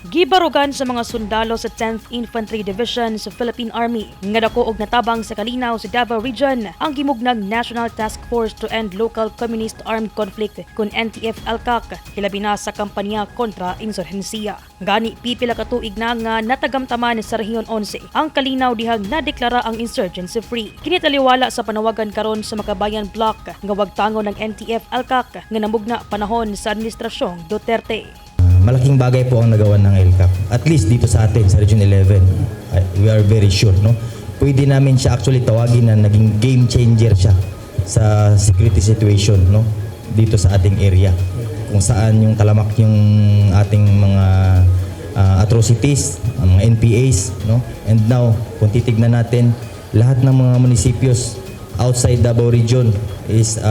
Gibarugan sa mga sundalo sa 10th Infantry Division sa Philippine Army nga dako og natabang sa kalinaw sa Davao Region ang gimugnag National Task Force to End Local Communist Armed Conflict kun NTF-ELCAC, hilabi na sa kampanya kontra insurhensiya. Gani pipila ka tuig na nga natagamtaman sa Rehiyon 11 ang kalinaw dihang nadeklara ang insurgency free. Kini taliwala sa panawagan karon sa Makabayan Bloc nga wagtangon ng NTF-ELCAC nga namugna panahon sa administrasyong Duterte. Malaking bagay po ang nagawa ng ELCAC. At least dito sa atin, sa Region 11, we are very sure, no? Pwede namin siya actually tawagin na naging game changer siya sa security situation, no? Dito sa ating area. Kung saan yung talamak yung ating mga atrocities, ang mga NPAs, no? And now, kung titignan natin, lahat ng mga munisipyos outside Davao Region is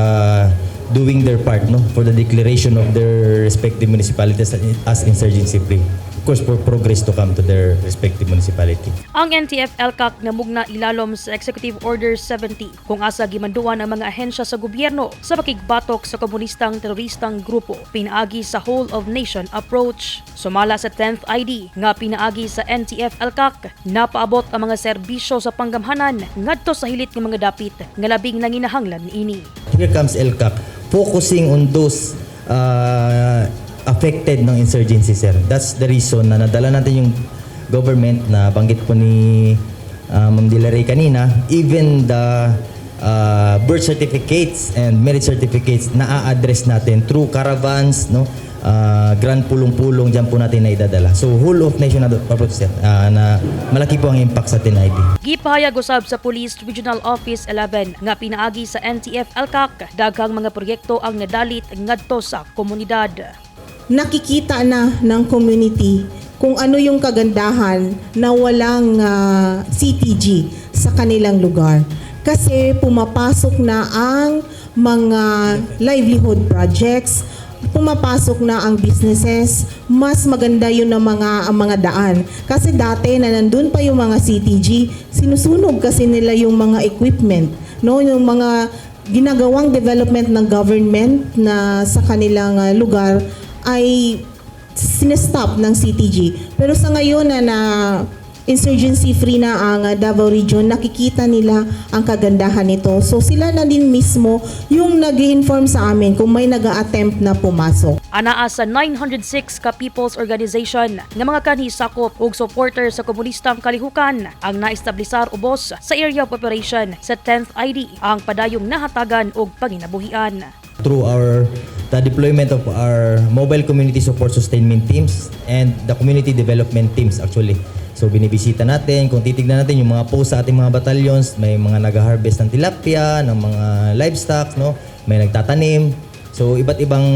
doing their part, no, for the declaration of their respective municipalities as insurgency free. Of course, for progress to come to their respective municipality. Ang NTF-ELCAC namugna ilalom sa Executive Order 70 kung asa gimanduan ang mga ahensya sa gobyerno sa pakigbatok sa komunistang teroristang grupo pinaagi sa whole of nation approach. Sumala sa 10th ID nga pinaagi sa NTF-ELCAC, napaabot ang mga serbisyo sa panggamhanan ngadto sa hilit nga mga dapit nga labing nanginahanglan niini. Here comes ELCAC focusing on those affected ng insurgency, sir. That's the reason na nadala natin yung government na banggit po ni Ma'am Dela Rey kanina, even the birth certificates and marriage certificates na a-address natin through caravans, no? Grand pulong-pulong dyan po natin na idadala. So whole of nation approach, sir, na malaki po ang impact sa 10ID. Gipahayag usab sa Police Regional Office 11 nga pinaagi sa NTF-ELCAC, daghang mga proyekto ang nadalit ngadto sa komunidad. Nakikita na ng community kung ano yung kagandahan na walang CTG sa kanilang lugar. Kasi pumapasok na ang mga livelihood projects, pumapasok na ang businesses, mas maganda yun ng mga ang mga daan. Kasi dati na nandun pa yung mga CTG, sinusunog kasi nila yung mga equipment, no, yung mga ginagawang development ng government na sa kanilang lugar ay sinestop ng CTG. Pero sa ngayon na na insurgency free na ang Davao Region, nakikita nila ang kagandahan nito. So sila na din mismo yung nag inform sa amin kung may nag attempt na pumasok. Anaa sa 906 ka people's organization nga mga kanhi sakop og supporter sa komunistang kalihukan ang naestablisar ubos sa area of operation sa 10th ID ang padayong nahatagan og panginabuhian. Through our the deployment of our mobile community support sustainment teams and the community development teams, actually. So binibisita natin, kung titignan natin yung mga post sa ating mga battalions, may mga nag-harvest ng tilapia, ng mga livestock, no? May nagtatanim. So iba't ibang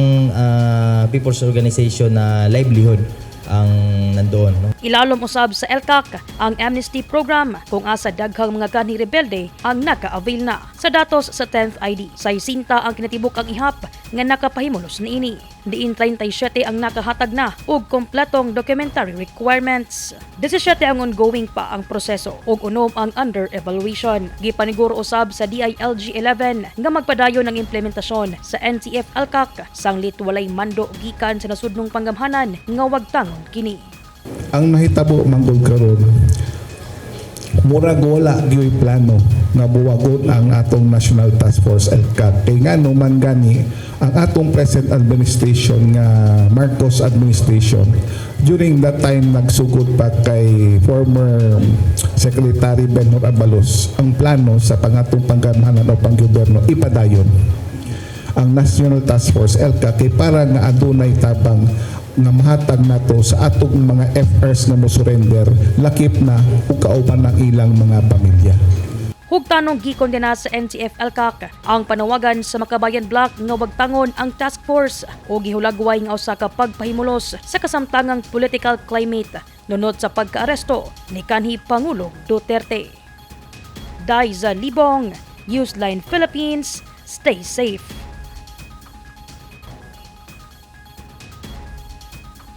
people's organization na livelihood ang nandoon, no? Ilalom usab sa ELCAC ang amnesty program kung asa daghang mga kanhi rebelde ang naka-avail na. Sa datos sa 10th ID, 60 ang kinatibuk-ang ihap nga nakapahimulos niini. Diin 37 ang nakahatag na og kompletong documentary requirements. 17 ang ongoing pa ang proseso ug 6 ang under evaluation. Gipaniguro usab sa DILG 11 nga magpadayon ang implementasyon sa NTF ELCAC sanglit walay mando gikan sa nasudnong panggamhanan nga wagtangon kini. Ang nahitabo manggod karon, murag wala gyoy plano nga buwagon ang atong National Task Force ELCAC. Kay ngano man gani, ang atong present administration nga Marcos administration, during that time nagsugod pa kay former Secretary Benhur Abalos ang plano sa pangatong panggamhanan o panggobyerno, ipadayon ang National Task Force ELCAC kay para nga adunay tabang nga mahatag nato sa atong mga FRs nga mo surrender, lakip na ug kauban ng ilang mga pamilya. Hugtanong gikondena sa NTF-ELCAC ang panawagan sa Makabayan Bloc nga wagtangon ang task force o gihulagway nga usa ka pagpahimulos sa kasamtangang political climate nunod sa pagkaaresto ni kanhi Pangulong Duterte. Daiza Libong, Newsline Philippines, stay safe.